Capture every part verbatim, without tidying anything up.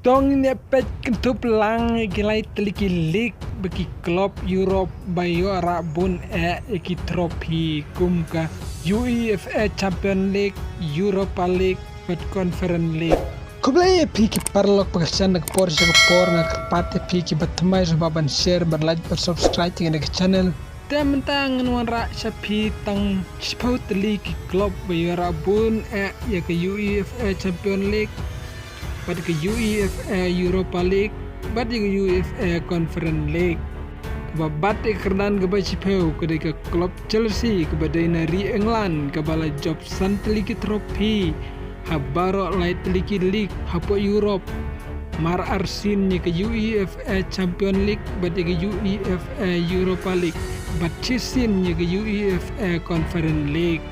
Tang ngin ïa peit kynthup lang ïa ki lai tylli ki lig ba ki club Europe ba ïoh rah bun eh ïa ki trophy kum ka UEFA Champions League, Europa League bad Conference League. Khublei ïa phi ki paralok ba kyrshan na ka por sha ka por, nga kyrpad ïa phi ki ba thymmai sngewbha ban share, ban like, ban subscribe ïa kane ka channel. Te mynta ngan wanrah sha phi tang shiphew tylli ki club ba ïoh rah bun eh ïa ka UEFA Champions League bad ka UEFA Europa League bad ïa ka UEFA Conference League. Kaba bat ïa ka kyrdan kaba shiphew ka dei ka club Chelsea kaba dei na ri England, kaba la jop san tylli ki trophy ha baroh lai tylli ki lig hapoh Europe. Mar arsien ïa ka UEFA Champions League bad ïa ka UEFA Europa League bad shisien ïa ka UEFA Conference League.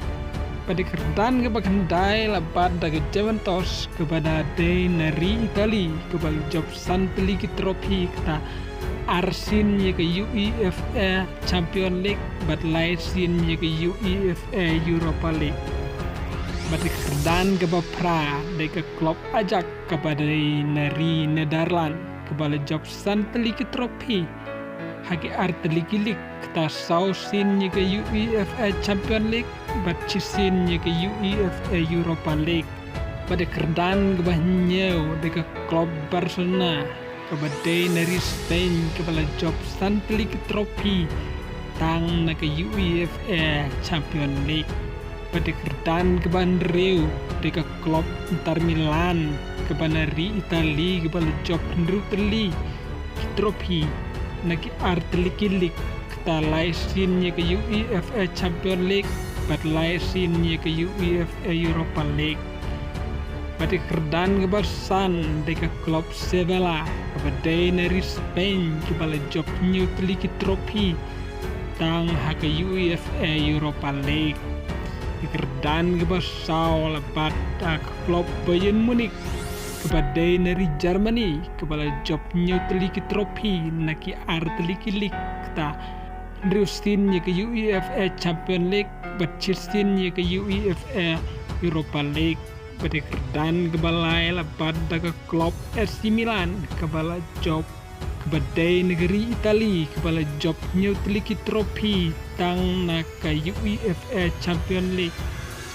Bad ïa ka kyrdan kaba khyndai la bat da ka Juventus kaba da dei na ri Italy, kaba la jop san tylli ki trophy, kata arsien ïa ka UEFA Champions League bad laisien ïa ka UEFA Europa League. Bad ïa ka kyrdan kaba phra dei ka club Ajax kaba dei na ri Netherlands, kaba la jop san tylli ki trophy ha ki ar tylli ki lig, kata saw sien ïa ka UEFA Champions League bad shisien ïa ka UEFA Europa League. Bad ïa ka kyrdan kaba hynñiew dei ka club Barcelona kaba dei na ri Spain, kaba la jop san tylli ki trophy tang na ka UEFA Champions League. Bad ïa ka kyrdan kaba hynriew dei ka club Inter Milan kaba na ri Italy, kaba la jop hynriew tylli ki trophy na ki ar tylli ki lig, kata laisien ïa ka UEFA Champions League bad laisien ïa ka UEFA Europa League. Bad ïa ka kyrdan kaba san dei ka club Sevilla kaba dei na ri Spain, kaba la jop hynñiew tylli ki trophy tang ha ka UEFA Europa League. Ïa ka kyrdan kaba saw la bat da ka club Bayern Munich kaba dei na ri Germany, kaba la jop hynñiew tylli ki trophy na ki ar tylli ki lig, kata hynriew sien ïa ka UEFA Champions League bad shisien ïa ka UEFA Europa League. Bad ïa ka kyrdan kaba lai la bat da ka club AC Milan kaba la jop, kaba dei na ka ri Italy, kaba la jop hynñiew tylli ki trophy tang na ka UEFA Champions League.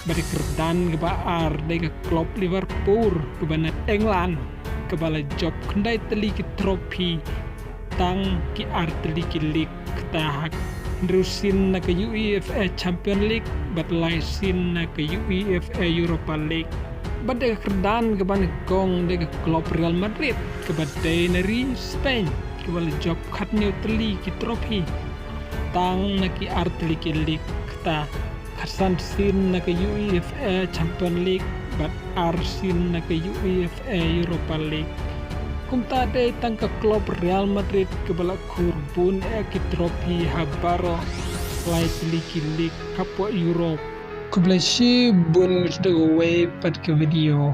Bad ïa ka kyrdan kaba ar dei ka club Liverpool kaba na England, kaba la jop khyndai tylli ki trophy tang ki ar tylli ki lig, kata hynriew sien na ka UEFA Champions League bad lai sien na ka UEFA Europa League. Bad ïa ka kyrdan kaba nyngkong dei ka club Real Madrid kaba dei na ri Spain, kaba la jop khathynñiew tylli ki trophy tang na ki ar tylli ki lig, kata khatsan sien na ka UEFA Champions League bad ar sien na ka UEFA Europa League. Kumta dei tang ka club Real Madrid kaba la khur bun eh ki trophy ha baroh lai tylli ki lig hapoh Europe. Khublei shibun, ngi sdang wei pat ka video.